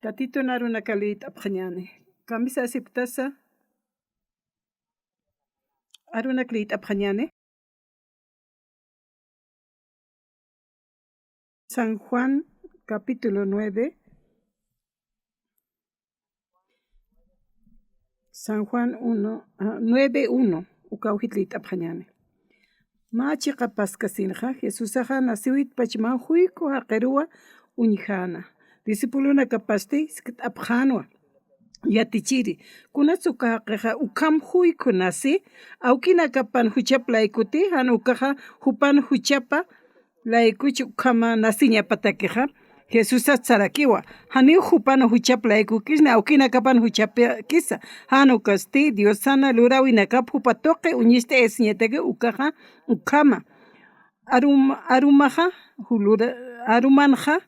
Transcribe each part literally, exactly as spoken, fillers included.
Tatitun arunaka liyt'apxañäni. Kamisasipktasa arunak liyt'apxañäni. San Juan capítulo nueve. San Juan uno, ah, nueve uno, uka awjit liyt'apxañäni. Mä chiqa paskasinxa, Jesusaxa nasiwitpach mä juyku jaqiruwa uñjäna. Discipulonakapasti jiskt'apxänwa. Yatichiri, kunats uka jaqixa ukham juyku nasi, awkinakapan juchap laykuti, jan ukaxa jupan juchapa laykuch ukhama nasiñapatakixa, Jesusat sarakiwa, janiw jupan juchap laykukisni, awkinakapan juchapakisa, jan ukasti Diosana luräwinakap jupa tuqi uñist'ayasiñataki ukaxa ukhama. Arum-, arumaxa, ju lura-, arumanxa,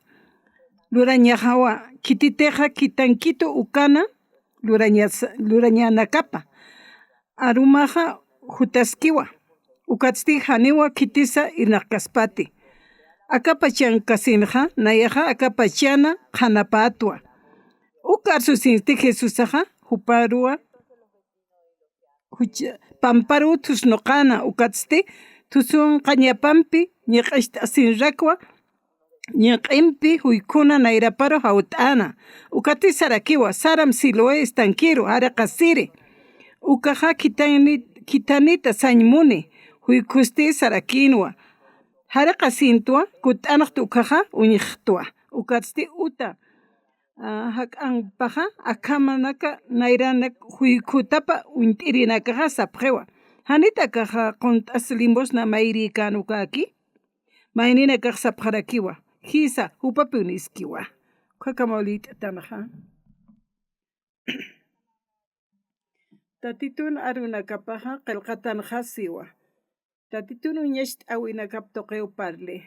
lurañaxawa, khititixa khitankitu ukana lurañas-, lurañanakapa. Arumaxa jutaskiwa, ukatsti janiwa khitisa irnaqkaspati. Aka pachankasinxa, nayaxa aka pachana qhanapätwa. Uk arsusinsti Jesusaxa, juparuwa, juch-, pamparuw thusnuqäna, ukatsti thusunqañapampi ñiq'ist'asinrakwa, ñiq'impi juykuna nayraparu jawt'äna. Ukatsti sarakiwa, saram Siloé estanqueru, jariqasiri. Ukaxa khithani-, khithanita sañ muni, juykhusti sarakïnwa. Jariqasintwa, kutt'anxt ukkhaxa, uñjtwa. Ukatsti uta, ah, jak'ampaxa, akhamanaka nayranak juykhutapa uñt'irinakaxa sapxiwa. Janit akaxa qunt'as limosna mayrïkän ukäki? Mayninakax sapxarakiwa, jisa, jupapiw niskiwa. Ukhakhamaw liyt'atanxa. Tatitun arunakapaxa qillqatanxa siwa. Tatitun uñacht'äwinakap tuqiw parli.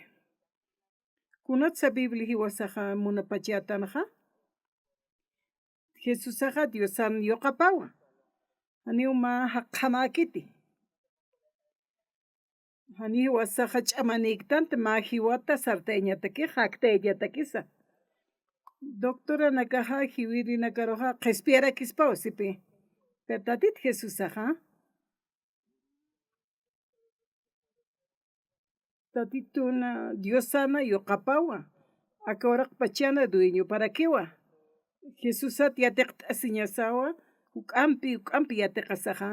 Kunatsa Biblia jiwasaxa munapachätanxa? Jesusaxa Diosan yuqapawa. Janiw mä jaqhamäkiti. Janiw jiwasaxa ch'amanïktanti, mä jiwata sartayañataki, jakt'ayañatakisa. Doctoranakaxa jiwirinakaruxa qhispiyarakispaw sipi. Pero Tatit Jesusaxa, Tatitun Diosana yuqapawa. Aka uraqpachana dueñoparakiwa. Jesusat yatiqt'asiñasawa, juk'ampi, juk'ampi yatiqasaxa.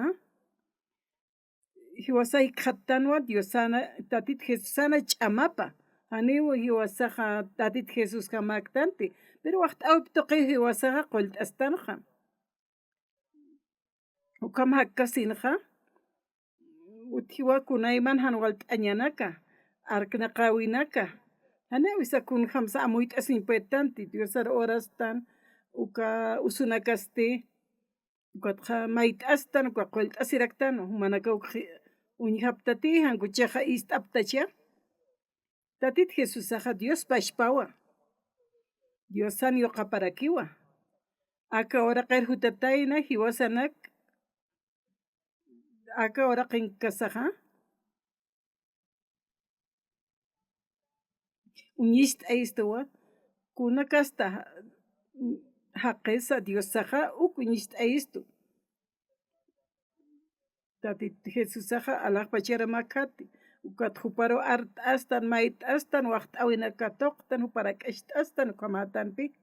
Jiwasa jikxattanwa Diosana, Tatit Jesusana ch'amapa. Janiw jiwasaxa Tatit Jesusjamäktanti. Pero waxt'äwip tuqiw jiwasaxa qullt'astanxa. Ukham jakkasinxa, utjiwa kunayman jan walt'añanaka, arknaqäwinaka. Janiw jisa kunjamsa amuyt'asiñ puedtanti, Diosar orastan, uka usunakasti, ukatxa mayt'astan, uka qullt'asiraktan, jumanaka ukxi uñjaptati, jan kuchaxa ist'aptacha. Tatit Jesusaxa Dios pachpawa. Diosan yuqaparakiwa. Aka uraqir jutatayna jiwasanak, aka uraqinkasaxa uñist'ayistuwa, kunakasta jaqisa Diosaxa uk uñist'ayistu. Tatit Jesusaxa alaxpacharamäkxati, ukat juparu art'astan, mayt'astan, waxt'äwinaka tuqtan, juparak'acht'astan, ukhamätanpi.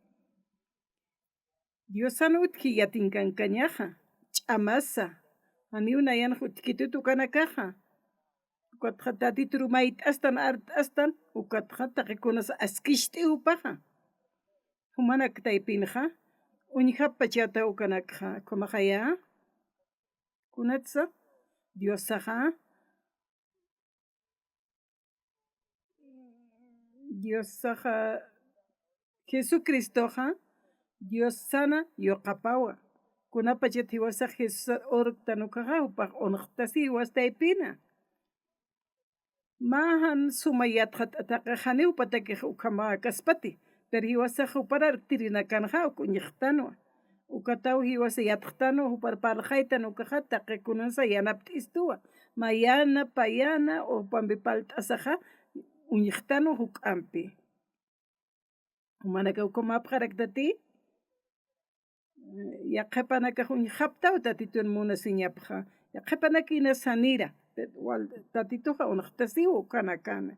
Diosan utji yatinkankañaxa, ch'amasa, janiw nayanx utjkitut ukanakaxa. Ukatxa Tatituru mayt'astan, art'astan, ukatxa taqikunas askicht'iw jupaxa. Jumanak taypinxa, uñjapachata ukanakxa, ukhamaxaya. Kunatsa, Diosaxa, Diosaxa, Jesucristoxa, Diosana yuqapawa. Kunapachat jiwasax Jesusar urktan ukaxa, jupax unxtasi jiwas taypina. Mä jan suma yatxat ataqix janiw jupatakix ukhamäkaspati, pero jiwasax jupar arktirinakanxa uk uñxtanwa. Ukataw jiwasa yatxtanwa, jupar parlxaytan ukaxa, taqi kunansa yanapt'istuwa. Mayana, payana, o jupampi parlt'asaxa, uñxtanwa juk'ampi. Jumanakaw ukhamäpxaraktati, Yaqhipanakax uñjaptaw Tatitun munasiñapxa. Yaqhipanakïnas janira. Wal Tatituxa uñjtasiw ukanakana.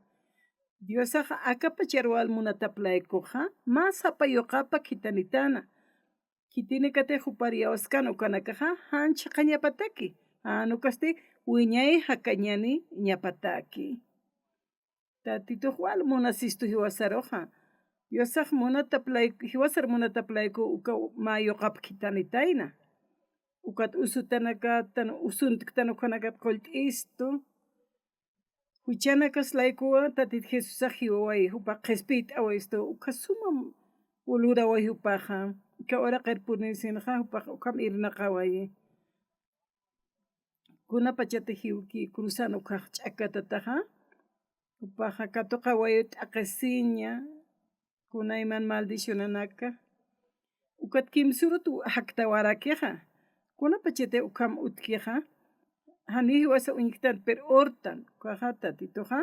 Diosax akapachar wal munataplaykuxa, mä sapa yuqapa khitanitana. Khitinakatix jupar iyawskan ukanakaxa, jan chhaqañapataki. Jan ukasti wiñay jakañaniñapataki. Tatitux wal munasistu jiwasaruxa. Diosax munataplay-, jiwasar munataplayku uka mä yuqap khitanitayna. Ukat usutanakatan, usuntktan ukanakat qullt'istu. Juchanakas laykuwa Tatit Jesusax jiwawayi, jupax qhispiyt'awayistu, uka sumam uluraway jupaxa. Uka uraqir purinisinxa, jupax ukham irnaqawayi. Kunapachati jiwki cruzan ukhax ch'akatataxa, jupaxa katuqawayu t'aqhisiña, kunayman maldicionanaka. Ukat kimsürut jaktawarakixa. Kunapachati ukham utkixa. Jani jiwasa uñjktan, pero urtan, ukaxa Tatituxa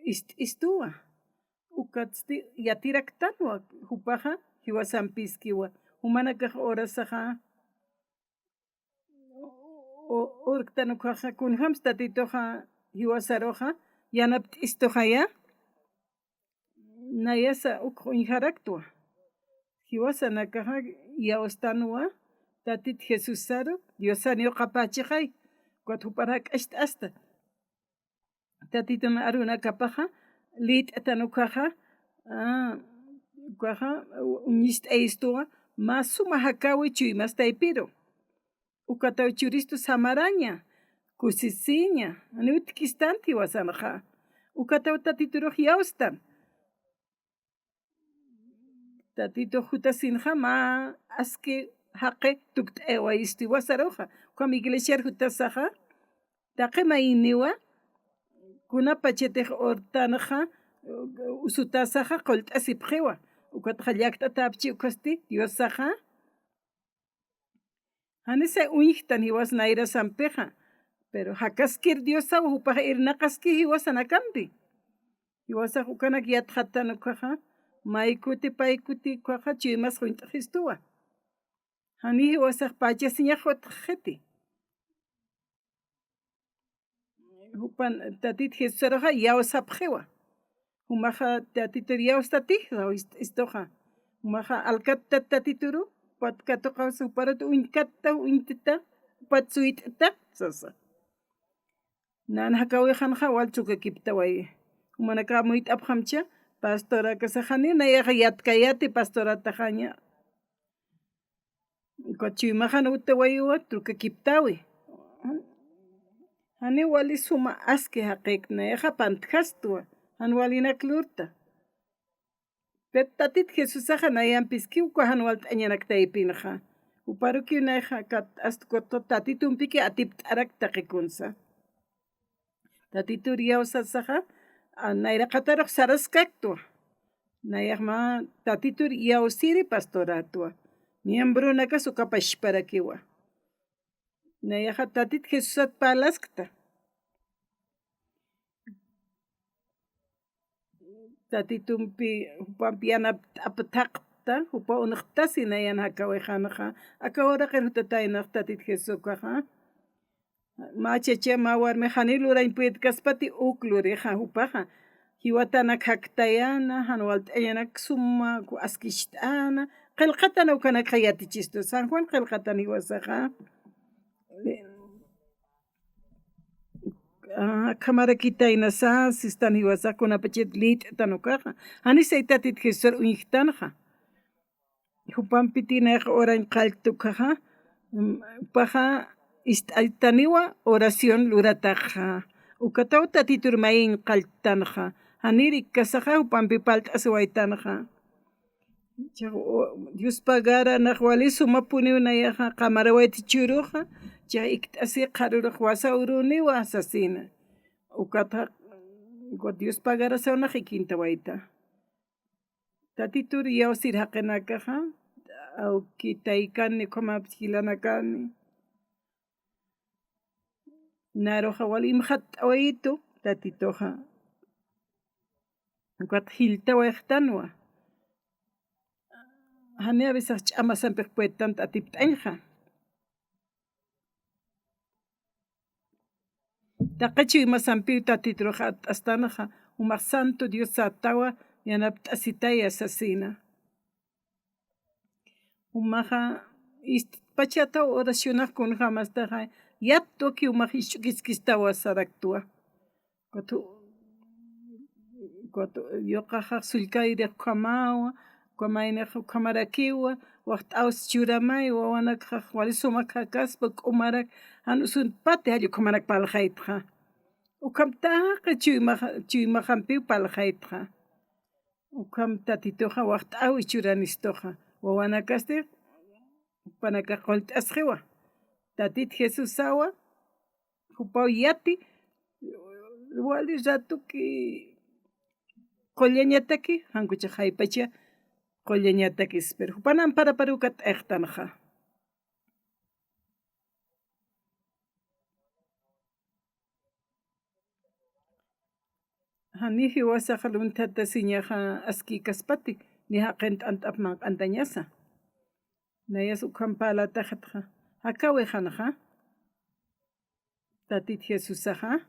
ist'istuwa. Ukatsti yatiraktanwa, jupaxa jiwasampiskiwa. Jumanakax urasaxa, u-, urktan ukaxa, kunjams Tatituxa jiwasaruxa yanapt'istuxaya, nayasa uk uñjaraktwa. Jiwasanakaxa iyawstanwa, Tatit Jesusaru, Diosan yuqapächixay, ukat jupar jak'acht'asta. Tatitun arunakapaxa, lït'atan ukaxa, a, ukaxa, uñist'ayistuwa, mä suma jakäwi chuymas taypiru. Ukataw churistu samaraña, kusisiña, janiw utjkistan jiwasanxa. Ukataw Tatiturux iyawstan. Tatitux jutasinxa mä aski jaqi tukt'ayawayistu jiwasaruxa. Ukham iglesiar jutasaxa, taqi mayiniwa, kunapachatix urtanxa, usutasaxa qullt'asipxiwa. Ukatxa llakt'atäpchi ukasti Diosaxa. Janisa uñjtan jiwas nayrasampixa. Pero jakaskir Diosaw, jupax irnaqaski jiwasanakampi. Jiwasax ukanak yatxattan ukaxa, maykuti paykuti ukaxa chuymas uñt'xistuwa. Jani jiwasax pachasiñax utjxiti. Jupan Tatit Jesusaruxa iyawsapxiwa. Jumaxa Tatitur iyawstati, ist'istuxa. Jumaxa alkattat Tatituru, jupat katuqawsa, juparut uñkatta, uñt'ta, jupat suyt'ta, sasa. Nan jakawixanxa wal trukakiptawayi. Jumanakax amuyt'apxamcha, pastorakasa jani nayaxa yatkayäti pastorataxaña. Ukat chuymaxan utawayiwa trukakiptäwi. Jani wali suma aski jaqïkta, nayaxa pantjastwa, jan walinak lurta. Pero Tatit Jesusaxa nayampiskiw uka jan walt'añanak taypinxa. Juparukiw nayaxa kat, asta ukat Tatitumpiki atipt'arakta taqi kunsa. Tatitur iyawsasaxa, a, nayraqatarux saraskaktwa. Nayax mä Tatitur iyawsiri pastorätwa. Miembronakas uka pachparakiwa. Nayaxa Tatit Jesusat parlaskta. Tatitumpi, jupampi yanapt'aptaqta, jupa uñjtasi nayan jakawixanxa. Aka uraqir jutataynax Tatit Jesús ukaxa. Mä chacha, mä warmi jani lurañ puytkaspati uk lurixa jupaxa. Jiwatanak jaktayäna, jan walt'añanak suma, askicht'äna, qillqatan ukanakxa yatichistu. San Juan qillqatan jiwasaxa. Akhamarakitaynasa, sistan jiwasax kunapachat lït'tan ukaxa. Janisay Tatit Jesusar uñjtanxa. Jupampiti nayax urañ qallta ukaxa, mm, jupaxa ist'aytaniwa oración lurataxa. Ukataw Tatitur mayiñ qalltanxa. Janir ikkasaxa jupampi parlt'asiwaytanxa. Chiqa, o, Diospa garanax wali sumapuniw nayaxa, qamarawayt churuxa, chiqa ikt'asi qharurux wasa uruniwa sasina. Ukatxa, ukat Diospa garasawnax ikintawayta. Tatitur iyawsir jaqinakaxa, awki taykani, ukhamapis jilanakani. Naruxa wal imxatt'awayitu, Tatituxa. Ukat jilltawayxtanwa. Jani avisax ch'amasampix puertant atipt'añxa. Taqi chuymasampiw Tatiturux art'astanxa, jumax Santo Dios sätawa, yanapt'asitaya sasina. Jumaxa istpachataw oracionax kunjamastaxa, yatwaki jumax isch'ukiskistawa saraktwa. Cuando, cuando yuqaxax sullkayri ukhamawa, ukhamaynax ukhamarakiwa, waxt'aws churamay, wawanakxax wali sumak jakaspa, k'umarak, jan usuntpati jall ukhamarak parlxaytxa. Ukham taqi chuymaxa-, chuymaxampiw parlxaytxa. Ukham Tatituxa waxt'awi churanistuxa. Wawanakasti, jupanakax qullt'asxiwa. Tatit Jesusawa, jupaw yati, wali ratuki qullañataki, jankuchax jaypacha qullañatakis, pero jupan amparaparuw kat'ayxtanxa. Jani jiwasaxa lunthatasiñaxa askïkaspati, ni jaqint'ant'ap manq'antañasa. Nayas ukham parlataxatxa, jakawixanxa. Tatit Jesusaxa,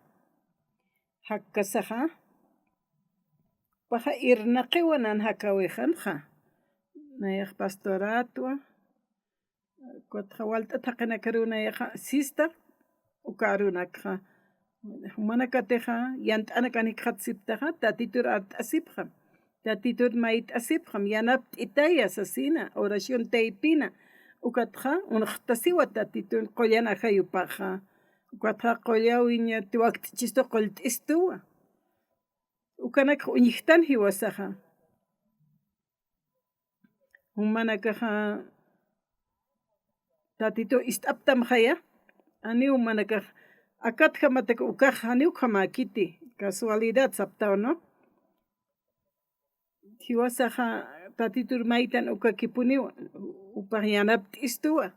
jakkasaxa, jupaxa irnaqiwa nan jakawixanxa. Nayax pastoratwa, ukatxa walt'at jaqinakaruw nayaxa sista, uka arunakxa. Jumanakatixa, yant'anakan jikxatsiptaxa, Tatitur art'asipxam. Tatitur mayt'asipxam, yanapt'itaya sasina, oración taypina. Ukatxa, unxtasiwa Tatitun qullan ajayupaxa. Ukatxa, qullawiñati wakt'ichistu qullt'istuwa. Ukanakxa uñjtan jiwasaxa. Jumanakaxa Tatitu ist'aptamxaya, janiw jumanakax akatjamatak ukax janiw ukhamäkiti, casualidad saptaw, ¿no? Jiwasaxa Tatitur maytan ukakipuniw, jupax yanapt'istuwa.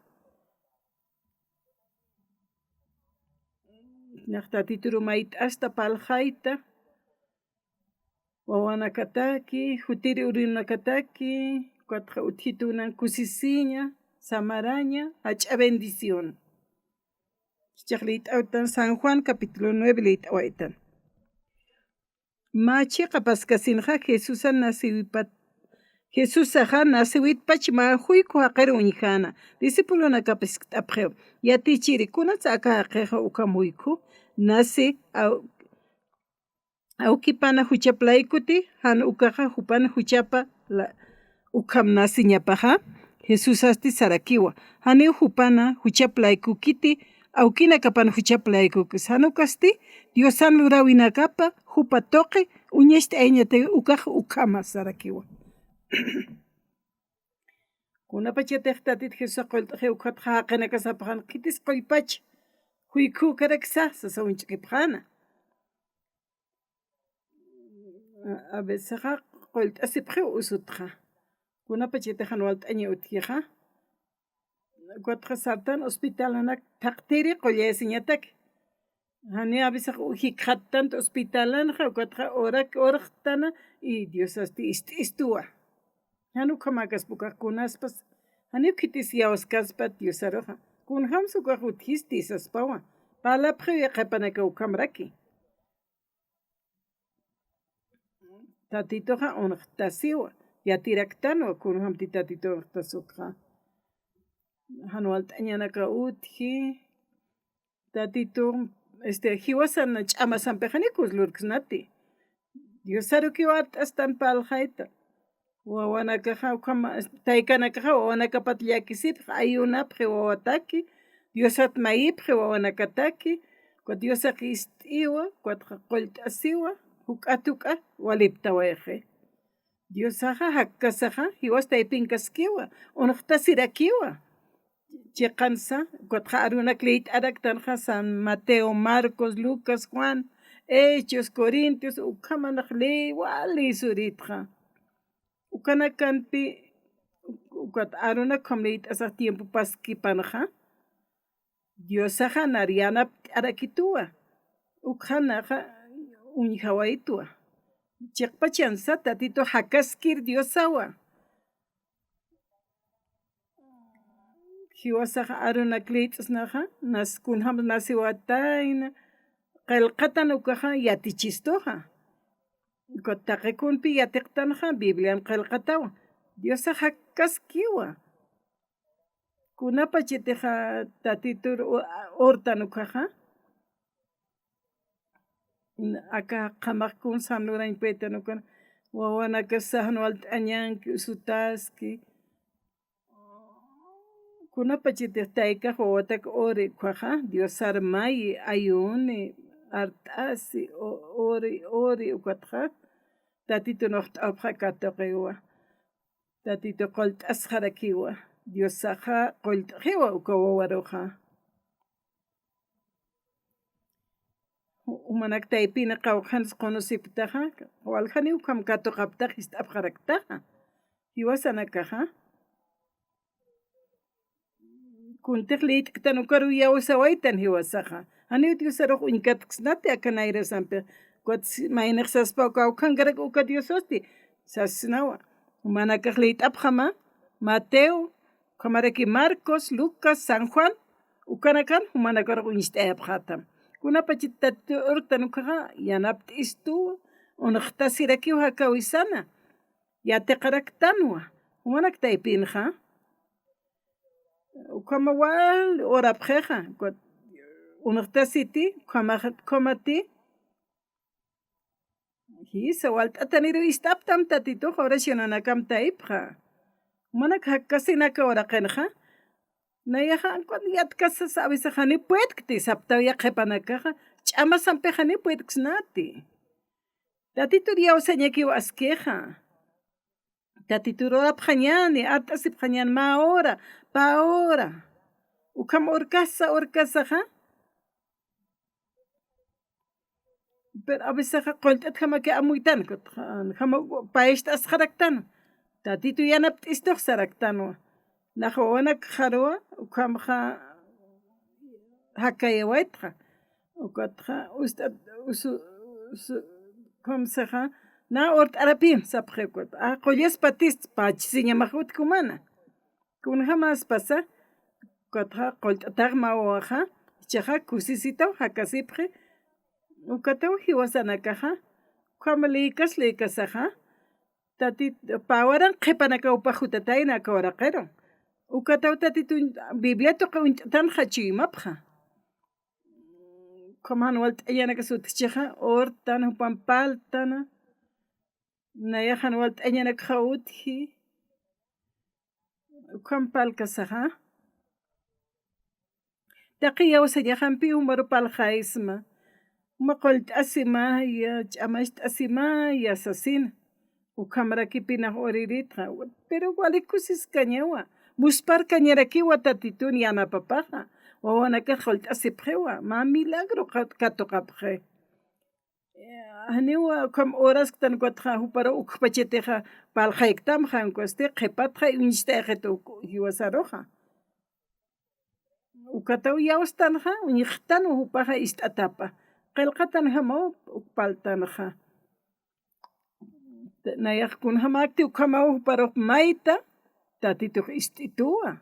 Nax Tatituru mayt'asta parlxayta, wawanakataki, jutiri urunakataki, ukatxa utjitunan kusisiña, samaraña, jach'a bendición. Jichhax liyt'awaytan San Juan capítulo nueve liyt'awaytan. Mä chiqa paskasinxa Jesusa naciwipat, Jesusaxa naciwitpach mä juyku jaqir uñjäna, discipulonakap jiskt'apxiw. Yatichiri, kunats aka jaqixa ukham juyku, naci, aw-, awkipana juchap laykuti, jan ukaxa jupan juchapa la-, ukham naciñapaxa, Jesusasti sarakiwa, janiw jupana juchap laykukiti, awkinakapan juchap laykukis, jan ukasti, Diosan luräwinakapa, jupa tuqi, uñacht'ayañataki ukax ukhama sarakiwa. Kunapachatix Tatit Jesusax qullt'axiw ukatxa jaqinakax sapxän, khitis qullpach, juykhukaraksa, sasa uñch'ukipxäna. A, a veces qullt'asipxiw usutxa. Kunapachatix jan walt'aña utjixa. Ukatxa sartan hospitalanak thaqtiri qullayasiñatak. Jani a veces jikxattant hospitalanxa, ukatxa urak urxtana, y Diosasti ist'istuwa. Jan ukhamäkaspa ukax kunaspas, janiw khitis iyawskaspat Diosaruxa. Kunjamsa ukax utjisti saspawa. Parlapxiw yaqhipanakaw ukhamraki. Tatituxa unxtasiwa, yatiraktanwa, kunjamti Tatitu unxtasukxa. Jan walt'añanaka utji, Tatitu, este, jiwasan ch'amasampix janiw lurksnati. Diosarukiw art'astan parlxayta. Wawanakaxa, ukhama, taykanakaxa wawanakapat llakisipxi, ayunapxi wawataki, Diosat mayipxi wawanakataki, ukat Diosax ist'iwa, ukatxa qullt'asiwa, juk'at juk'a waliptawayxi. Diosaxa jakkasaxa, jiwas taypinkaskiwa, unxtasirakiwa. Chiqansa, ukatxa arunak liyt'araktanxa, San Mateo, Marcos, Lucas, Juan, Hechos, Corintios, ukhamanax liy, wali suritxa. Ukanakampi, ukat arunak ukham liyt'asax tiempo paskipanxa, Diosaxa nar yanapt'arakituwa, ukxanaxa uñjawaytuwa. Chiqpachansa Tatitu jakaskir Diosawa. Jiwasax arunak lït'snaxa, nas kunjam nasiwatayna, qillqatan ukaxa yatichistuxa. Ukat taqi kunpi yatiqtanxa, Biblian qillqatawa. Diosax jakkaskiwa. Kunapachitixa Tatitur u-, urtan ukaxa. Aka qhamax kun san lurañ paytan ukan, wawanakas jan walt'añanki, usutaski. Kunapachatix taykax wawatak uri ukhaxa, Diosar mayi, ayuni, art'asi, u-, uri, uri ukatxa, Tatitun uxt'apxa katuqiwa. Tatitu qullt'asxarakiwa. Diosaxa qullt'xiwa uka wawaruxa. Jumanak taypina qawqhans qunusiptaxa, waljaniw ukham katuqaptax ist'apxaraktaxa. Jiwasanakaxa. Kuntix lït'ktan ukaruw iyawsawaytan jiwasaxa. Janiw Diosarux uñkatksnati aka nayrasampi. Ukat si-, maynix saspa uka, kawkhankarak uka Diosasti. Sasnawa. Jumanakax lït'apxama, Mateo, ukhamaraki Marcos, Lucas, San Juan, ukanakan jumanakarux uñst'ayapxätam. Kunapachat Tatitu urktan ukaxa, yanapt'istuwa, unxtasirakiw jakawisana, yatiqaraktanwa, jumanak taypinxa. Ukhama wal urapxixa, ukat unxtasiti, ukhamax-, ukhamati, Jisa, walt'ataniru ist'aptam Tatitux oracionanakam taypxa. Jumanak jakkasinaka uraqinxa. Nayaxa, cuando yatkasas, a veces jani puedkti, saptaw ya qhipanakaxa, ch'amasampi jani puedksnati. Tatitur iyawsañakiw askixa. Tatitur urapxañäni, art'asipxañäni, mä ura, pä ura. Ukham urkasa, urkasaxa. Pero a veces qullt'atjamaki amuytan, jama payist'asxaraktan. Tatitu yanapt'istux saraktanwa. Nax wawanakxaruwa, ukhamxa jakayawaytxa. Ukatxa, ust'at, usu, usu, ukham saxa, na urt'arapim, sapxi ukat. A, qullaspatis, pachisiñamax utjkumana. Kunjamäspasa, ukatxa qullt'atax mä wawaxa, jichhaxa kusisitaw jakasipxi, ukataw jiwasanakaxa, ukham lïkas lïkasaxa, Tatit, pä waran qhipanakaw jupax jutatayna aka uraqiru. Ukataw Tatitun Biblia tuqi uñt'tanxa chuymapxa. Ukham jan walt'añanakas utjchixa, urtan, jupan parltan, nayax jan walt'añanakxa utji. Ukham parlkasaxa. Taqi iyawsañaxampi jumaru parlxaysma. Juma qullt'asimaya, ch'amacht'asimaya sasina. Ukhamarakipinax uriritxa. Pero wali kusiskañawa. Musparkañarakiwa Tatitun yanapapaxa. Wawanakax qullt'asipxiwa. Mä milagro kat-, katuqapxi. Janiwa ukham urasktan ukatxa juparu ukpachatixa parlxayktamxa, ukastiw qhipatxa uñst'ayxit uk jiwasaruxa. Ukataw iyawstanxa, uñjtanwa jupaxa ist'atapa. Qillqatanjamaw uk parltanxa. Nayax kunjamäkti ukhamaw juparux mayta, Tatitux ist'ituwa.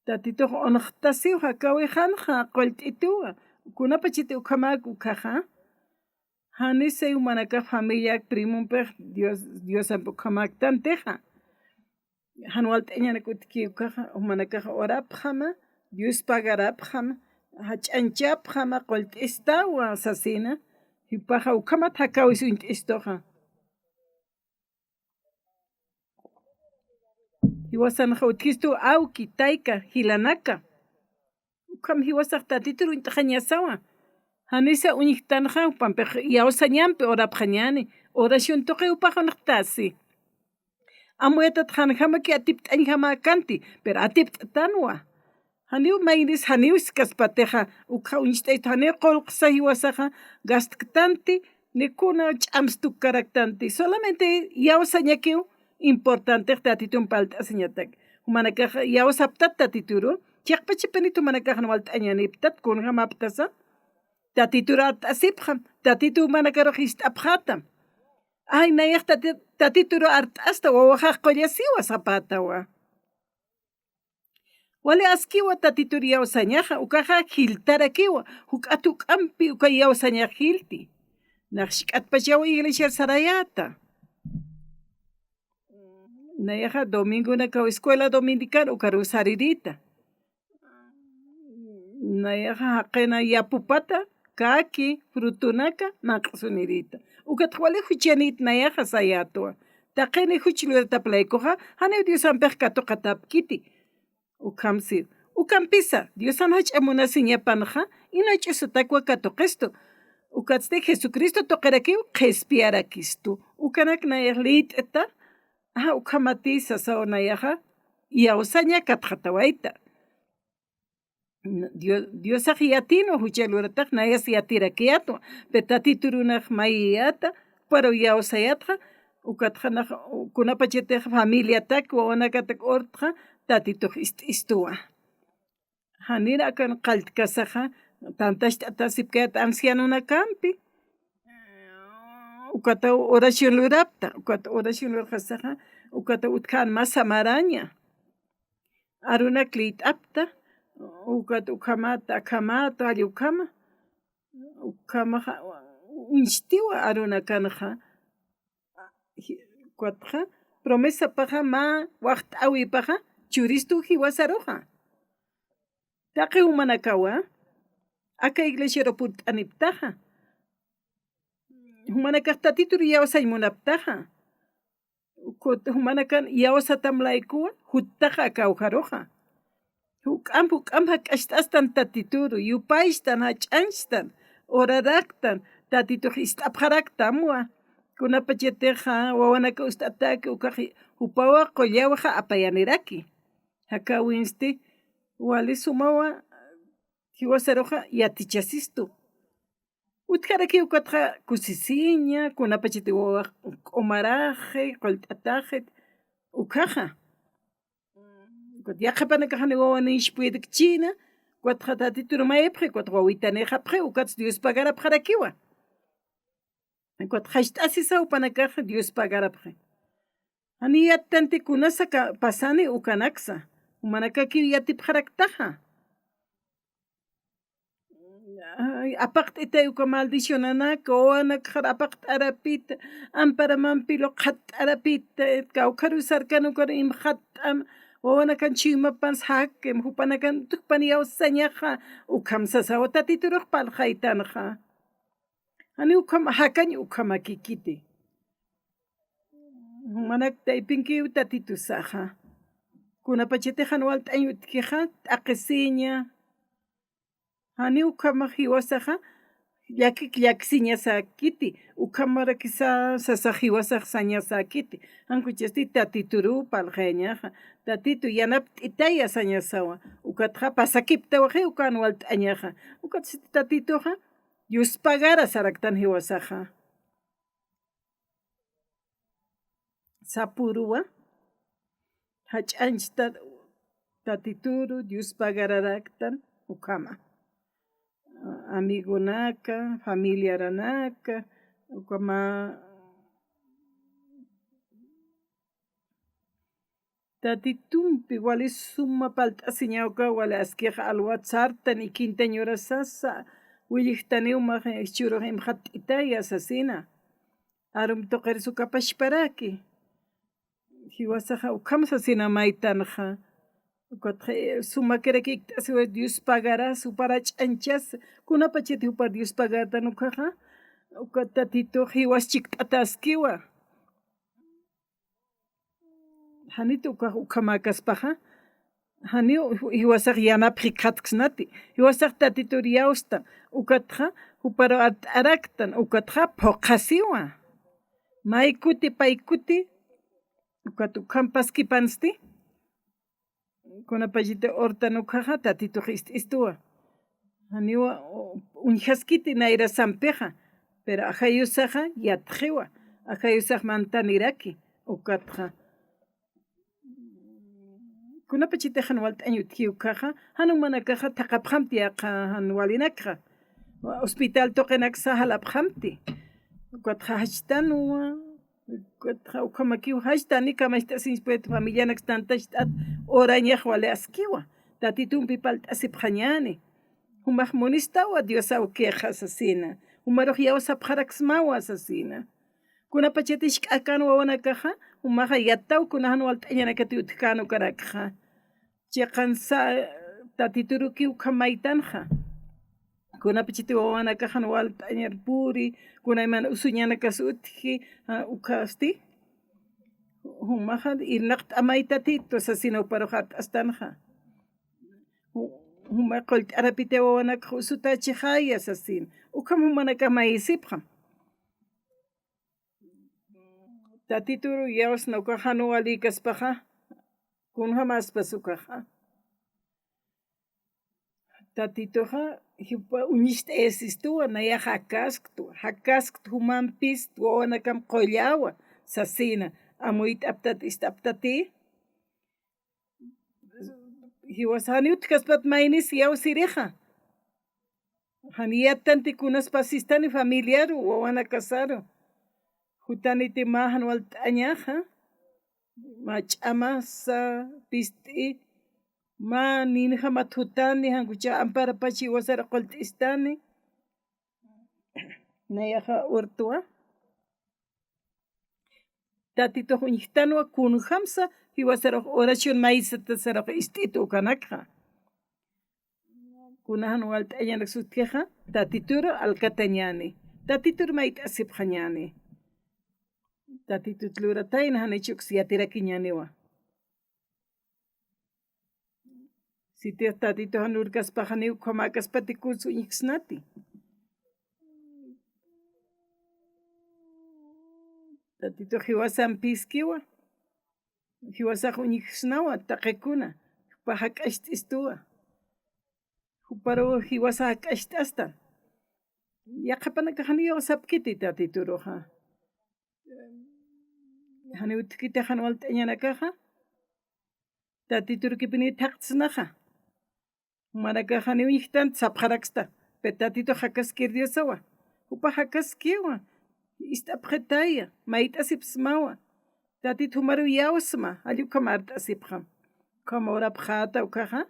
Tatitux unxtasiw jakawixanxa qullt'ituwa. Kunapachati ukhamäk ukhaxa. Janisa jumanakax familiak primumpix Dios, Diosamp ukhamäktantixa. Jan walt'añanak utjki ukaxa, jumanakax urapxama, Dios pagarapxama, jach'añchapxama, qullt'istawa sasina, jupaxa ukhamat jakawis uñt'istuxa. Jiwasanxa utjistu awki, tayka, jilanaka. Ukham jiwasax Tatitur uñt'xañasawa. Janisa uñjtanxa, jupampix iyawsañampi urapxañäni. Oración tuqi jupax unxtasi. Amuyatat janjamaki atipt'añjamäkanti, pero atipt'tanwa. Janiw maynis, janiw siskaspatixa, ukxa uñst'aytu, janiw qullqsa jiwasaxa, gastktanti, ni kuna ch'amstukkaraktanti. Solamente iyawsañakiw importantix Tatitun parlt'asiñatak. Jumanakax iyawsaptat Tatituru, chiqpachipinit jumanakax jan walt'añaniptat, kunjamaptasa. Tatituru art'asipxam, Tatitu jumanakarux ist'apxätam. Ay, nayax Tati-, Tatituru art'asta, wawaxax qullasiwa sapätawa. Wali askiwa Tatitur iyawsañaxa, ukaxa jiltarakiwa, juk'at juk'ampi uka iyawsañax jilti. Nax jisk'atpachawa iglesiar sarayäta. Nayaxa domingonakaw escuela dominical ukaruw sarirïta. Nayaxa jaqina yapupata, kaki, frutunaka, manq'sunirïta. Ukatxa wali juchanït nayaxa sayätwa. Taqini juch luratap laykuxa, janiw Diosampix katuqatäpkiti. Ukham siw. Ukampisa, Diosan jach'a munasiñapanxa, ina ch'usatakwa katuqistu. Ukatsti Jesucristo tuqirakiw qhispiyarakistu. Ukanak nayax liyt'ta, a, ukhamati sasaw nayaxa, iyawsaña katxatawayta. Dio-, Diosax yatinwa jucha luratax, nayas yatirakiyätwa. Pero Tatitur urunax mayiyäta, pero iyawsayätxa, ukatxa nax, kunapachatix familiatak, wawanakatak urtxa, Tatitux ist'istuwa. Janir akan qalltkasaxa, tantacht'atasipkayät ancianonakampi. Ukataw oración lurapta, ukat oración lurxasaxa, ukataw utjän mä samaraña. Arunak liyt'apta, ukat ukhamat, akhamat, jall ukhama. Ukhamaxa, uñstiwa arunakanxa. Ji-, ukatxa, promesapaxa mä waxt'äwipaxa, churistu jiwasaruxa. Taqi jumanakawa, aka iglesiaru purt'aniptaxa. Jumanakax Tatitur iyawsañ munaptaxa. Kut-, jumanakan iyawsatam laykuwa, juttaxa aka awjaruxa. Juk'amp, juk'amp jak'acht'astan Tatituru, yupaystan, jach'añchtan, oraraktan, Tatitux ist'apxaraktamwa. Kunapachatixa, wawanaka ust'ataki, ukax jupawa qullawxa apayaniraki. Jakawinsti, wali sumawa, jiwasaruxa yatichasistu. Utjarakiw ukatxa kusisiña, kunapachati wawax q'umaraxi, qullt'ataxi, ukhaxa. Ukat yaqhipanakaxani wawanïsipuyt'kchïna, ukatxa Tatitur mayipxi, ukat wawitanïxapxi, ukatsa Dios pagarapxarakiwa. Ukat jacht'asisa jupanakax Dios pagarapxi. Jani yattanti kunasa ka-, pasani ukanaksa, jumanakakiw yatipxaraktaxa. Ay, apaqt'itay uka maldicionanaka, wawanakxar apaqt'arapita, amparamampi luqhatt'arapita, kawkharu sarkan ukaru imxatt'am, wawanakan chuymapan sakim, jupanakan utjpan iyawsañaxa, ukham sasawa Tatiturux parlxaytanxa. Jani ukham, jakañ ukhamakikiti. Jumanak taypinkiw Tatitusaxa. Kunapachatix jan walt'añ utjkixa, t'aqhisiña. Jani ukhamax jiwasaxa, llakik llaksiñasäkiti, ukhamarakisa sasax jiwasax sañasäkiti, jan ukasti Tatituruw parlxayañaxa, Tatitu yanapt'itaya sañasawa, ukatxa pasakiptawaxi ukan walt'añaxa, ukatsti Tatituxa, Dios pagara saraktan jiwasaxa. Sapuruwa, jach'añchta Tatituru Dios pagararaktan ukhama. Amigonaka, familiaranaka, ukhama Tatitumpi wali suma parlt'asiñawka, wali askix alwat sartan, ikintañ urasasa, willijtaniw mä jichhürux imxatt'itaya sasina. Arum tuqiris uka pachparaki. Jiwasaxa ukham sasina maytanxa. Ukatxa, eh, sumakiraki ikt'asiwa Dios pagaras, jupar jach'añchas, kunapachat jupar Dios pagartan ukaxa, ukat Tatitux jiwas chikt'ataskiwa. Janit ukax ukhamäkaspaxa, janiw jiwasax yanapxi jikxatksnati, jiwasax Tatitur iyawstan, ukatxa jupar art'araktan, ukatxa phuqhasiwa. Maykuti, paykuti, ukat ukham paskipansti, kunapachati urtan ukaxa, Tatitux ist'istuwa. Janiwa, u-, uñjaskiti nayrasampixa, pero ajayusaxa yatxiwa, ajayusax mantaniraki, ukatxa. Kunapachatix jan walt'añ utji ukaxa, jan jumanakaxa thaqhapxamti yaqha jan walinakxa. Hospital tuqinaksa jalapxamti. Ukatxa jachtanwa, ukatxa ukhamakiw jachtan, ni kamacht'asiñchpuyat familianaks tantacht'at, urañax wali askiwa. Tatitumpi palt'asipxañäni. Jumax munistawa Dios awkixa sasina. Jumarux iyawsapxaraksmawa sasina. Kunapachatix k'akan wawanakaxa, jumaxa yattaw kuna jan walt'añanakati utjkän ukanakxa. Chiqansa Tatituruki ukham maytanxa. Kunapachati wawanakaxa jan walt'añar puri, kunayman usuñanakas utji, a, ukhasti. Jumaxa irnaqt'amay Tatitu sasina juparux art'astanxa. Ju-, juma qullt'arapiti wawanakax usutachixaya sasin. Ukham jumanakax mayisipxam. Tatituru iyawsna ukax jan walïkaspaxa, kunjamaspas ukaxa. Tatituxa, jupa uñist'ayasistuwa, nayax jakasktwa, jakaskt jumampist, wawanakam qullawa, sasina, amuyt'aptat, ist'aptati. Jiwas janiw utjkaspat maynis iyawsirixa. Jani yattanti kunaspas sistani familiaru, wawanakasaru. Jutaniti mä jan walt'añaxa, mä ch'amasa, pist'i, mä ninjamat jutani, jan kucha amparapach jiwasar qullt'istani. Nayaxa urtwa. Tatitux uñjtanwa kunjamsa jiwasarux oración maysatasarux ist'itu ukanakxa. Kuna jan walt'añanak sutkixa, Tatituru alkatañäni. Tatitur mayt'asipxañäni. Tatitut luratayna janich uks yatirakiñäniwa. Sitix Tatitu jan urkaspaxa janiw ukhamäkaspati kunsa uñjksnati. Tatitux jiwasampiskiwa. Jiwasax uñjksnawa, taqikuna. Jupax jak'acht'istuwa. Juparu jiwasax jak'acht'astan. Yaqhapanakax janiw iyawsapkiti Tatituruxa. Janiw utjkiti jan walt'añanakaxa. Tatiturukipiniw thaqtsnaxa. Jumanakax janiw uñjktan sapxaraksta. Pero Tatitux jakaskir Diosawa. Jupax jakaskiwa. Ist'apxitaya. Mayt'asipsmawa. Tatit jumaru iyawsma. Jall ukham art'asipxam. Ukham urapxäta ukaxa.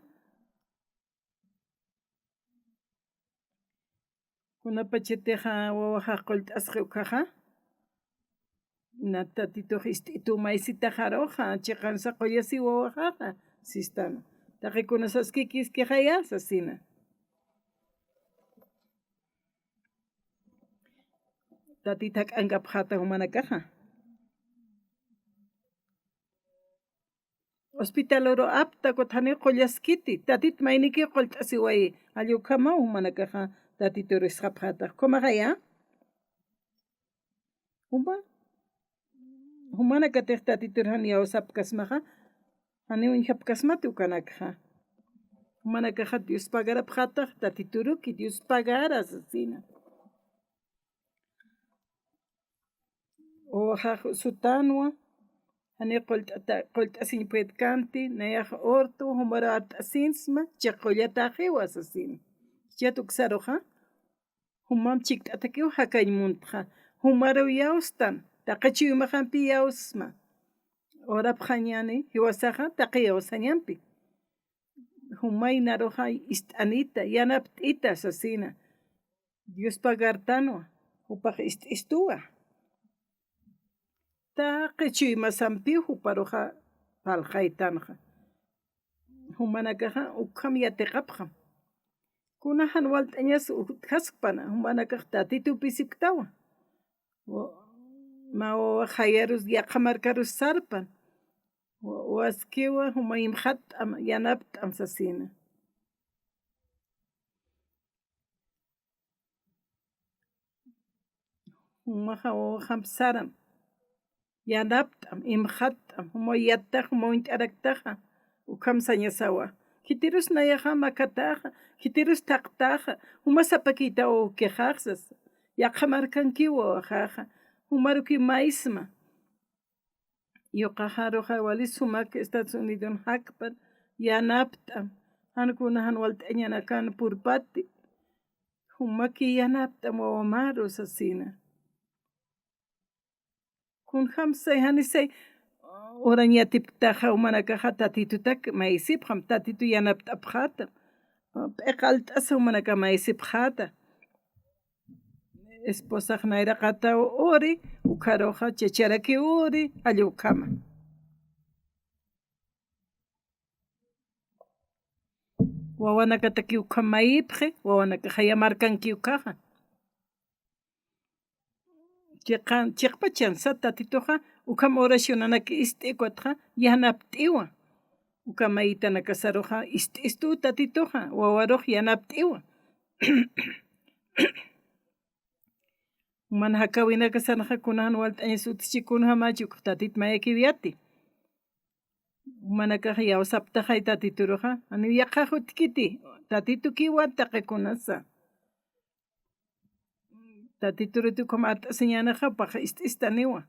Kunapachatixa wawaxa qullt'asxi ukaxa. Na Tatitux ist'itu maysitaxaruxa, chiqansa qullasiw wawaxaxa, sistan. Taqikuna saskikïskixaya, sasina. Tatit jak'ankapxäta jumanakaxa. Hospitaluru apta, ukat janiw qullaskiti, Tatit maynikiw qullt'asiwayi, jall ukhamaw jumanakaxa Tatituru ist'apxäta. Ukhamaxaya. Juma, jumanakatix Tatitur jan iyawsapkasmaxa, janiw uñjapkasmati ukanakxa. Jumanakaxa Dios pagarapxätax, Tatituruki Dios pagara sasina. Wawaxax sutanwa, janiw qullt'ata-, qullt'asiñ puedkanti, nayax urtwa, jumaru art'asinsma, chiq qullataxiwa sasina. Chat uksaruxa, jumam chikt'atakiw jakañ muntxa, jumaru iyawstan, taqi chuymaxampi iyawsma. Urapxañäni, jiwasaxa, taqi iyawsañampi. Jumaynaruxa ist'anita, yanapt'ita sasina. Dios pagartanwa, jupax ist'istuwa. Taqi chuymasampiw juparuxa parlxaytanxa. Jumanakaxa ukham yatiqapxam. Kuna jan walt'añas utjaskpana, jumanakax Tatituw pisipktawa. Wa-, mä wawax jayarus, yaqha markarus sarpan. Wa-, waskiwa, juma imxatt'am, yanapt'am sasina. Jumaxa wawaxamp saram. Yanapt'am, imxatt'am, juma yattax, juma uñt'araktaxa, ukham sañasawa. Khitirus nayaxa makataxa, khitirus thaqtaxa, juma sapakïtaw awkixax sasa. Yaqha markankiw wawaxaxa, jumarukiw maysma. Yuqaxaruxa wali sumak Estados Unidon jakpan, yanapt'am, jan kuna jan walt'añanakan purpati, jumaki yanapt'am wawamaru sasina. Kunjamsay, janisay, Urañ yatipktaxa jumanakaxa Tatitutak mayisipxam, Tatitu yanapt'apxätam. P'iqalt'asa jumanakax mayisipxäta. Esposax nayraqataw uri, ukharuxa chacharaki uri, jall ukhama. Wawanakataki ukham mayipxi, wawanakax jaya markanki ukhaxa. Chiqan, chiqpachansa Tatituxa, ukham oracionanak ist'i ukatxa, yanapt'iwa. Ukham mayitanakasaruxa, ist'istu Tatituxa, wawarux yanapt'iwa. Juman jakäwinakasanxa kunax jan walt'añas utjchi kunjamachi ukx Tatit mayakiw yati. Jumanakax iyawsaptaxay Tatituruxa, janiw yaqhax utjkiti, Tatitukiwa taqi kunasa. Tatituruti ukham art'asiñänixa, jupax ist'istaniwa.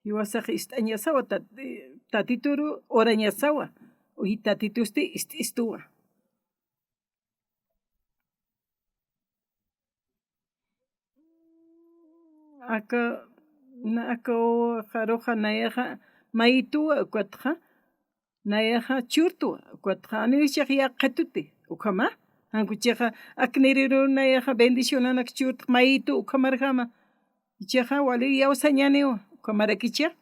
Jiwasax ist'añasawa, Tat-, Tatituru orañasawa. Uy Tatitusti ist'istuwa. Aka, na, aka wawaxaruxa nayaxa mayituwa ukatxa, nayaxa churtuwa ukatxa, janiw jichhax yäqituti, ukhama, jan kuchixa akniriru nayaxa bendicionanak churtx mayitu ukhamarjama, jichhaxa wali iyawsañäniwa, ukhamarakicha.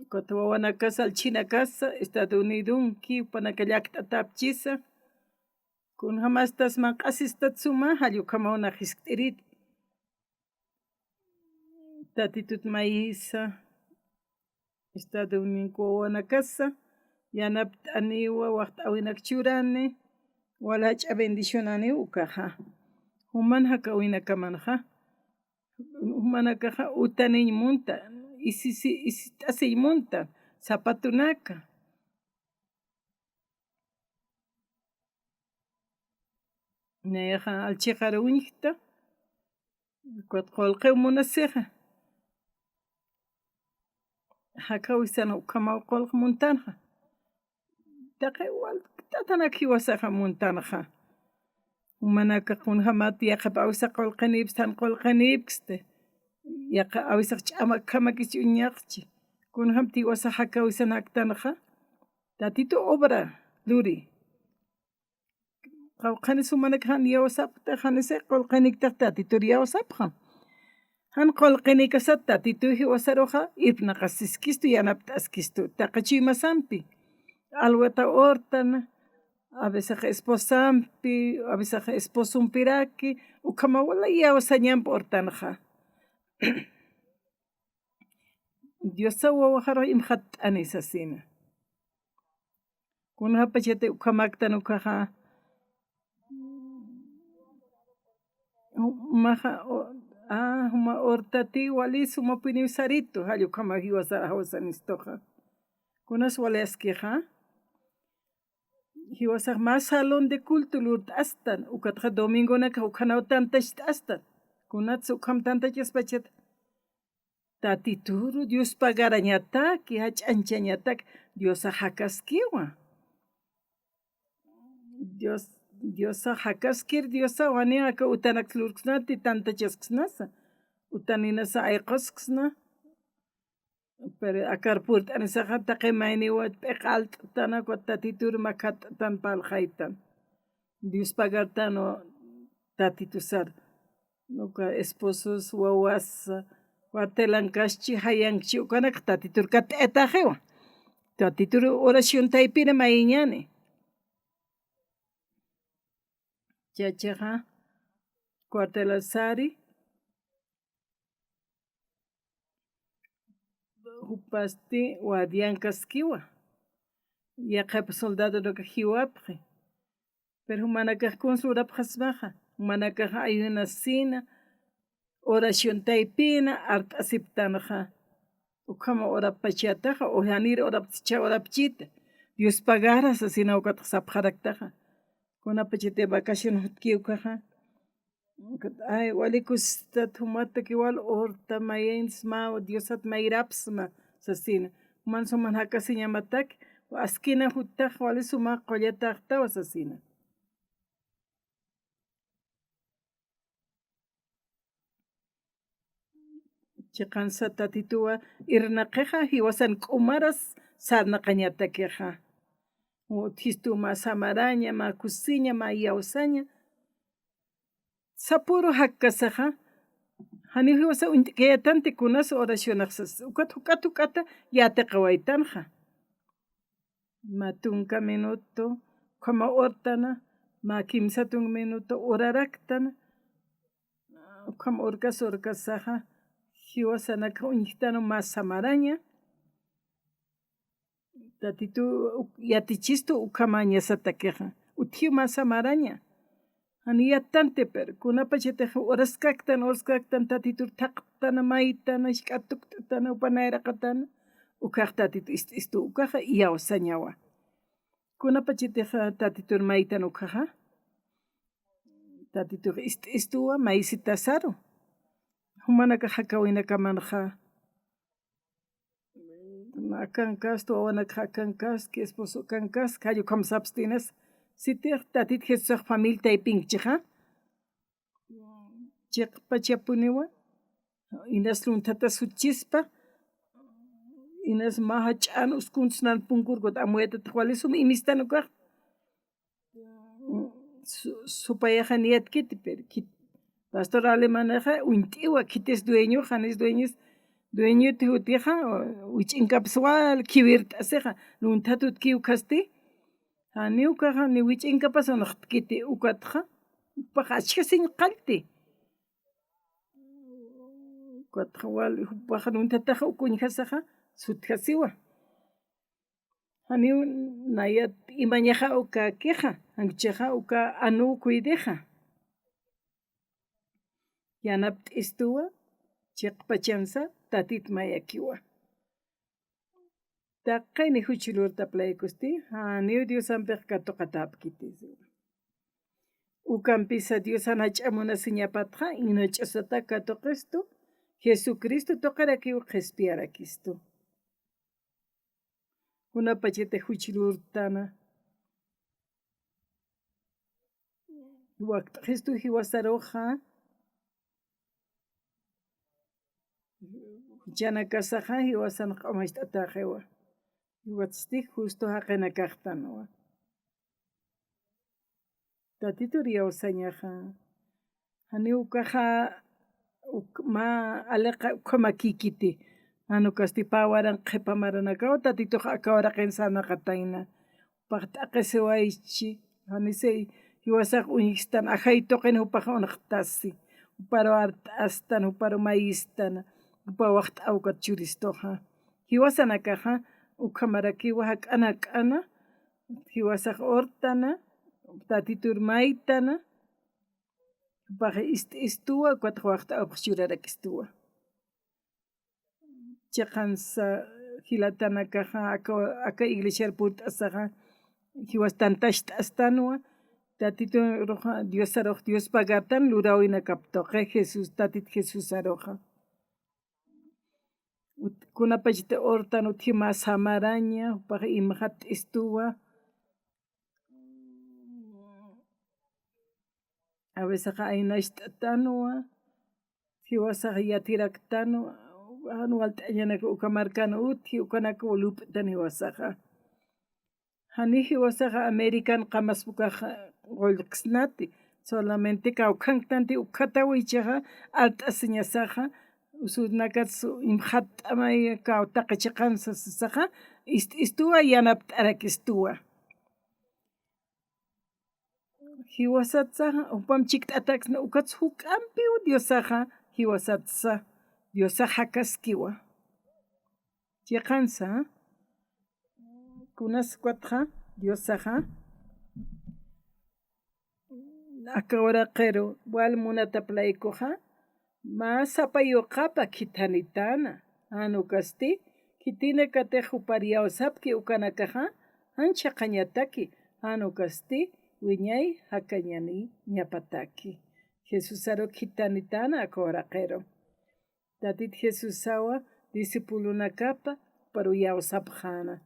Ukat wawanakas, alchhinakasa, Estados Unidonki, jupanaka llakt'atäpchisa. Kunjamastas manq'asistat suma, jall ukhamaw nax jiskt'irit. Tatitut mayisa, Estados Unidonki wawanakasa, yanapt'aniwa, waxt'äwinak churani, wal jach'a bendicionaniw ukaxa. Juman jakäwinakamanxa. Jumanakaxa utaniñ munta, isisi-, isist'asiñ munta, zapatonaka. Nayaxa alchixar uñjta, ukat qullqiw munasixa. Jakäwisan ukhamaw qullq muntanxa. Taqi walt'atanak jiwasaxa muntanxa. Jumanaka kunjamat yaqhip awisa qullqinipksti, jan qullqinipksti. Yaqha awisax ch'amakjamakis uñaqchi. Kunjamat jiwasax jakäwisan jaktanxa. Tatitu obra luri. Qawqhanis jumanakax jan iyawsapkta, janisa qullqiniktax Tatitur iyawsapxam. Jan qullqinikasat Tatitu jiwasaruxa irpnaqasiskistu, yanapt'askistu. Taqi chuymasampi, alwata urtana, a veces esposampi, a veces esposompiraki, ukhama wali iyawsañamp urtanxa. Diosa wawaxarux imxatt'ani sasina. Kunapachati ukhamaktan ukaxa. Jumaxa, o, a, juma urtati wali sumapiniw saritu, jall ukhama jiwasar jawsanistuxa. Kunas wali askixa. Jiwasax mä salón de culto lurt'astan, ukatxa domingonakax ukhanaw tantacht'astan. Kunatsa ukham tantachaspachata. Tatituru Dios pagarañataki, jach'añchañataki, Diosax jakaskiwa. Dios, Diosax jakaskir, Diosax wani aka utanak lurksnati tantachasksnasa, utaninasa ayqusksna. Pero akar purt'anisaxa taqi mayniwa p'iqalt'tana, ukat Tatitur makhatt'tan parlxaytan. Dios pagartan Tatitusar. Uka esposos, wawas, cuartelankaski, jayankchi, ukanak Tatitur katt'ataxiwa. Tatitur oración taypina mayiñani. Chachaxa, cuartelasari, jupasti guardiankaskiwa. Yaqhip soldadonaka jiwapxi. Pero jumanakax kuns lurapxasmaxa. Jumanakax ayunasina, oración taypina, art'asiptanxa. Ukhama urapachataxa, o janir urapchicha urapchita. Dios pagara sasina ukatxa sapxaraktaxa. Kunapachati vacación jutki ukaxa. Ay, wali kusistat jumataki wal urta mayansma, Diosat mayrapsma, sasina. Juman suman jakasiñamataki, askina juttax wali suma qullataxtawa, sasina. Chiqansa Tatituwa irnaqixa jiwasan k'umaras sarnaqañatakixa. Utjistu mä samaraña, mä kusiña, mä iyawsaña. Sapüru jakkasaxa, janiw jiwasa uñt'kayatanti kunas oracionax sas. Ukat juk'at juk'ata yatiqawaytanxa. Mä tunka minuto, ukhama urtana, mä kimsa tunka minuto uraraktana, ukham urkas urkasaxa, jiwasanakax uñjtanwa mä samaraña. Tatitu uk-, yatichistu ukhamañasatakixa. Utjiw mä samaraña. Jani yattanti, pero kunapachatix uraskaktan, uraskaktan, Tatitur thaqtana, maytana, jisk'a tukt'tana, jupa nayraqatana, ukax Tatitu ist'istu, ukaxa iyawsañawa. Kunapachatix Tatitur maytan ukaxa, Tatitux ist'istuwa, maysitasaru. Jumanakax jakawinakamanxa, akankastu, wawanakax akankaski, esposo akankaski, jall ukham sapstinas. Sitix Tatit Jesusax familia taypinkichixa, chiqpachapuniwa, inas lunthatas jutchispa, inas mä jach'an uskuntsnan punkur ukat amuyatatax wali sum imistan ukax. Su-, supayaxa niyatkiti, pero khit-, pastor Alemanaxa uñt'iwa, khitis dueño, janis dueños, dueñoti jutixa, wich'inkapas wal khiwirt'asixa, lunthat jutkiw ukhasti, jani ukaxa ni wich'inkapas unxtkiti, ukatxa, jupax achjasiñ qallti. Ukatxa wal, jupax lunthataxa uk uñjasaxa, sutjasiwa. Janiw nayat imañaxa ukakixa, jan ukhaxa uka anuw kuytixa. Yanapt'istuwa, chiqpachansa Tatit mayakiwa. Taqini juch lurtaplaykusti, janiw Diosampix katuqatäpkiti. Ukampisa Diosan jach'a munasiñapatxa, inach'usata katuqistu, Jesucristo tuqirakiw qhispiyarakistu. Kunapachatix juch lurtana. Wakt'xistu jiwasaruxa. Juchanakasaxa jiwasan q'umacht'atäxiwa. Jiwatsti justo jaqinakaxtanwa. Tatitur iyawsañaxa. Janiw ukaxa uk-, mä aliqa ukhamakïkiti. Jan ukasti pä waranqa qhipa maranakaw Tatitux aka uraqin sarnaqatayna. Jupax t'aqhisiwaychi, janisi jiwasax uñjstan, ajay tuqin jupax unxtasi. Juparu art'astan, juparu mayistana, jupa waxt'aw ukat churistuxa. Jiwasanakaxa, ukhamarakiwa jak'ana jak'ana, jiwasax urtana, Tatitur maytana, jupax ist'istuwa, ukatxa waxt'awpx churarakistuwa. Chiqansa jilatanakaxa, aka, aka iglesiar purt'asaxa, jiwas tantacht'astanwa, Tatiturux, Diosarux, Dios pagartan luräwinakap tuqi, Jesús, Tatit Jesusaruxa. Ut-, kunapachatix urtan utji mä samaraña, jupax imxat'istuwa. A veces ayunacht'atanwa, jiwasax yatiraktanwa, jan walt'añanak uka markan utji, ukanak lup'tan jiwasaxa. Jani jiwasaxa American qamasp ukax qullqsnati, solamente kawkhanktanti ukhataw jichhaxa, art'asiñasaxa, usurnakat imxatt'amay kaw taqi chiqansa sasaxa, ist'istuwa, yanapt'arakistuwa. Jiwasatsa, jupam chikt'ataksna, ukats juk'ampiw Diosaxa, jiwasatsa, Diosax jakaskiwa. Chiqansa, kunas ukatxa, Diosaxa, aka uraqiru, wal munataplaykuxa, mä sapa yuqapa khithanitana, jan ukasti, khitinakatix jupar iyawsapki ukanakaxa, jan chhaqañataki, jan ukasti, wiñay jakañaniñapataki. Jesusaru khithanitana aka uraqiru. Tatit Jesusawa discipulonakapa juparu iyawsapxäna.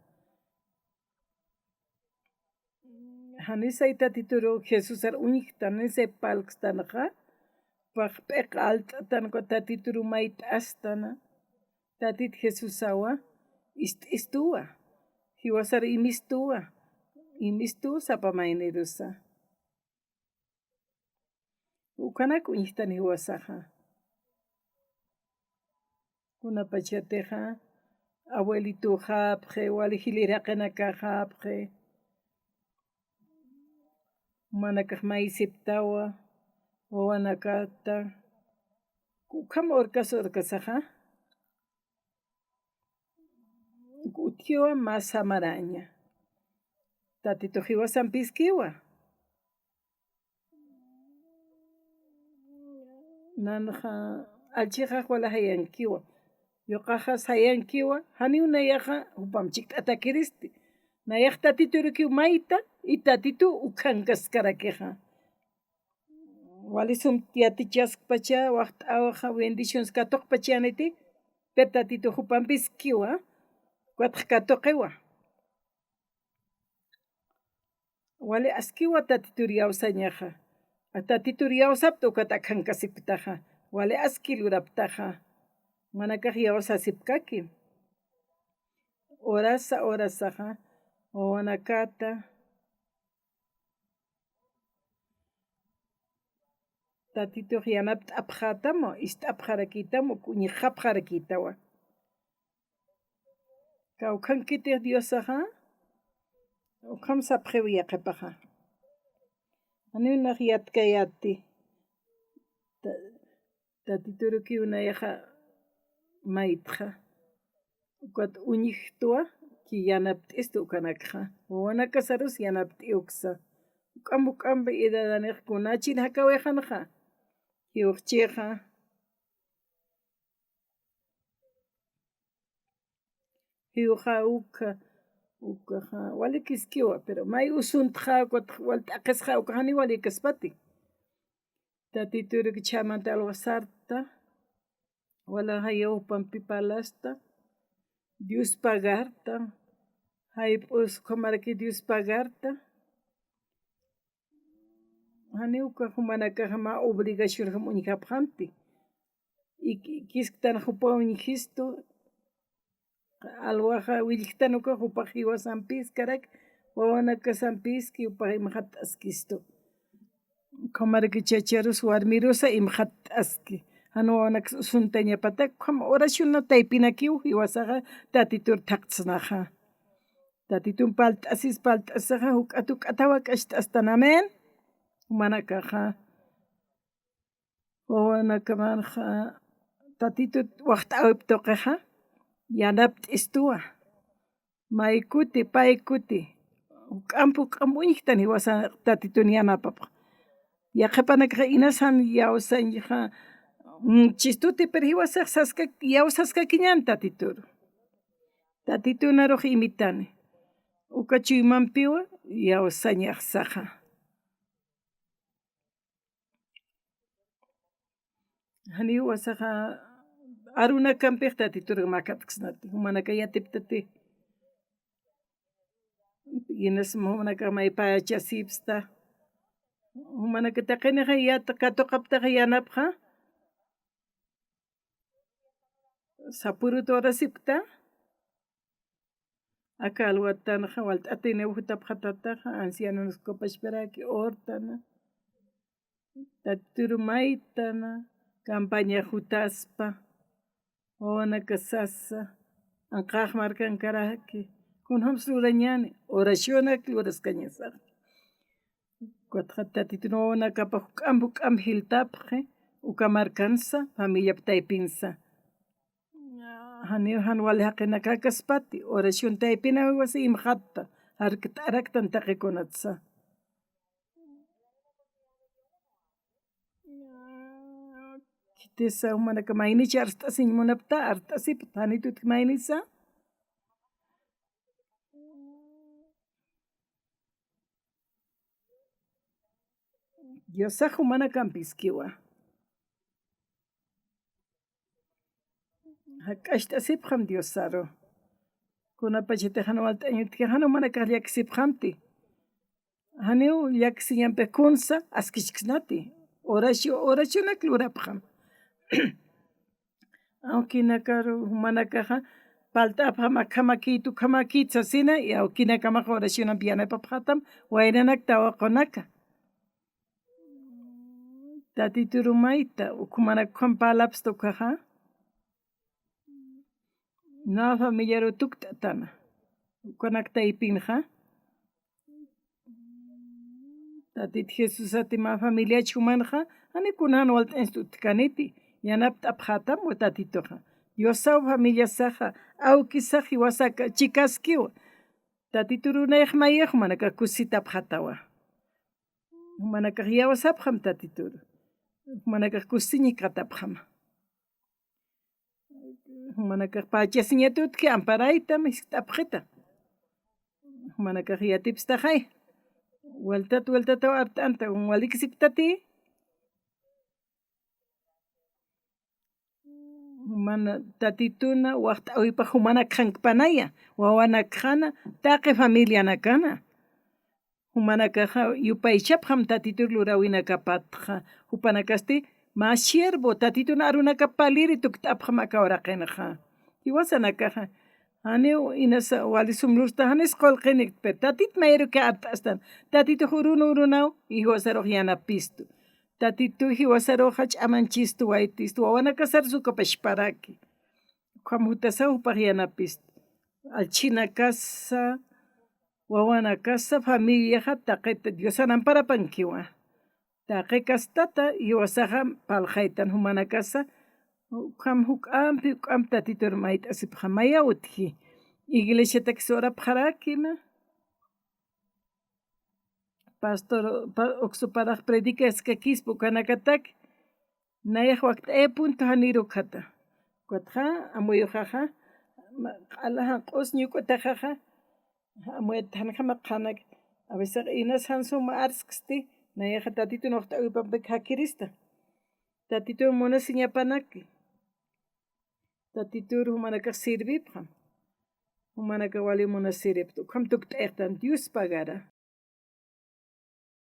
Janisay Tatituru Jesusar uñjktan, janisay parlkstanxa, Jupax p'iq alt'atan uka Tatituru mayt'astana. Tatit Jesusawa ist'istuwa, jiwasar imistuwa, imistuw sapa maynirusa. Ukanak uñjtan jiwasaxa. Kunapachatixa abuelituxapxi, wali jilïr jaqinakaxapxi, jumanakax maysiptawa wawanakata, ukham urkas urkasaxa utjiwa mä samaraña. Tatitux jiwasampiskiwa. Nanxa allchhixax wali jayankiwa, yuqaxa sayankiwa, janiw nayaxa jupam chikt'atakiristi. Nayax Tatiturukiw mayta, y Tatituw ukhankaskarakixa. Wali sum yatichaskpacha, waxt'awxa bendiciones katuqpachaniti, pero Tatitux jupampiskiwa, ukatx katuqiwa. Wali askiwa Tatitur iyawsañaxa. A Tatitur iyawsapta ukat akhankasipktaxa. Wali aski lurapktaxa. Jumanakax iyawsasipkakim. Horasa, horasaxa, wawanakata Tatitux yanapt'apxätam, ist'apxarakïtam, uñjapxarakïtawa. Kawkhankitix Diosaxa, ukham sapxiw yaqhipaxa. Janiw nax yatkayäti, Ta-, Tatiturukiw nayaxa maytxa. Ukat uñjtwa, ki yanapt'istu ukanakxa. Wawanakasarus yanapt'iw uksa. Juk'amp juk'amp edadanix kunachin jakawixanxa. Jiwxchixa. Jiwxa ukxa, ukxa, wali kiskiwa, pero may usuntxa, ukat wal t'aqhisxa, ukxa janiw walïkaspati. Tatituruk chhämant alwasarta, wala jayaw jupampi parlasta, Dios pagarta, jayp'us ukhamaraki Dios pagarta. Janiw uka jumanakaxa mä obligacionjam uñjapxamti. Y ki-, kisktan jupaw uñjistu, alwaxa willktan uka jupax jiwasampiskarak, wawanakasampiski, jupax imxatt'askistu. Ukhamaraki chacharus warmirusa imxatt'aski. Jan wawanaksa usuntañapatak, ukham oracionna taypinakiw jiwasaxa Tatitur thaqtsnaxa. Tatitun parlt'asis, parlt'asisaxa, juk'at juk'ataw jak'acht'astan. Amén. Jumanakaxa. Wawanakamanxa Tatitut waxt'äwip tuqixa, yanapt'istuwa. May kuti, pay kuti, juk'amp juk'amp uñjtan jiwasax Tatitun yanapapx. Yaqhipanakax inas jan iyawsañxa, mm, chistuti, pero jiwasax saska, iyawsaskakiñän Tatituru. Tatitun arux imitani. Uka chuymampiwa iyawsañaxsaxa. Janiw jiwasaxa arunakampix Tatitur makatksnati, jumanaka yatiptati. Inas jumanakax maypachasipsta. Jumanaka taqinixa yat katuqaptaxa yanapxa. Sapürut orasipkta. Aka alwatanxa, walt'atiniw jutapxatataxa, ancianos ukapachparaki ortana. Tatituru maytana, campaña jutaspa, wawanaka sasa, anqax markankaraki, kunjams lurañäni, oracionak luraskañasax. Ukatxa Tatitun wawanakapa juk'amp juk'amp jiltapxi, uka markansa, familiap taypinsa. Janiw jan wali jaqinakakäkaspati, oración taypinaw jiwasa imxatta, arkt'araktan taqi kunatsa. Khitisa jumanaka maynicha arst'asiñ munapta, arst'asipta, janitut maynisa. Diosax jumanakampiskiwa. Jak'acht'asipxam Diosaru. Kunapachatix jan walt'añ utjki, jan jumanakax llakisipxamti. Janiw llakisañampix kunsa askichksnati. Oracio-, oracionak lurapxam. Awkinakaru jumanakaxa, palt'apxam akhamakït, ukhamakït sasina, y awkinakamax oracionamp yanapapxätam, waynanak tawaqunaka. Tatituru mayta, ukhumanak ukham parlapxta ukaxa. Nawa familiaru tukt'atana. Ukanak taypinxa. Tatit Jesusati mä familiach jumanxa, jani kunan walt'añst utjkaniti, yanapt'apxätam wa Tatituxa. Diosaw familiasaxa, awkisax jiwasak chikaskiwa. Tatituru nayax mayax jumanakax kusisitapxätawa. Jumanakax iyawsapxam Tatituru. Jumanakax kusisiñkatapxama. Jumanakax pachasiñatutki amparaytam jiskt'apxita. Jumanakax yatipstaxay. Vueltat, vueltataw art'anta, waliksipktati. Jumana Tatituna, waxt'äwipax jumanakxankpanaya, wawanakxana, taqi familianakana. Jumanakaxa yupaychapxam Tatitur luräwinakapatxa, jupanakasti mä siervo, Tatitun arunakap parliri tukt'apxam aka uraqinxa. Jiwasanakaxa, janiw inasa wali sum lursta, janis qullqinïkt, pero Tatit mayruki art'astan, Tatitux urun urunaw, jiwasarux yanapistu. Tatitu jiwasaruxa ch'amanchistu, waytistu, wawanakasar sukapachparaki. Ukham jutasaw jupax yanapistu. Allchhinakasa, wawanakasa, familiaxa, taqita Diosan amparapankiwa. Taqi kastata jiwasaxa parlxaytan jumanakasa, ukham juk'ampi, juk'amp Tatitur mayt'asipxam, mayaw utji. Iglesiatakis urapxarakima. Pastor, pa-, uksuparax predicaskakispa ukanakatak, nayax wakt'aya punto janir ukhata. Ukatxa, amuyuxaxa, ma-, q'ala janq'us ñuk'utaxaxa, amuyat janjama qhanak, a veces inas jan suma arsksti, nayaxa Tatitun waxt'äwipampik jakirista. Tatitun munasiñapanaki. Tatitur jumanakax sirvipxam. Jumanakax wali munasiripxta. Ukham tukt'ayxtan Dios pagara.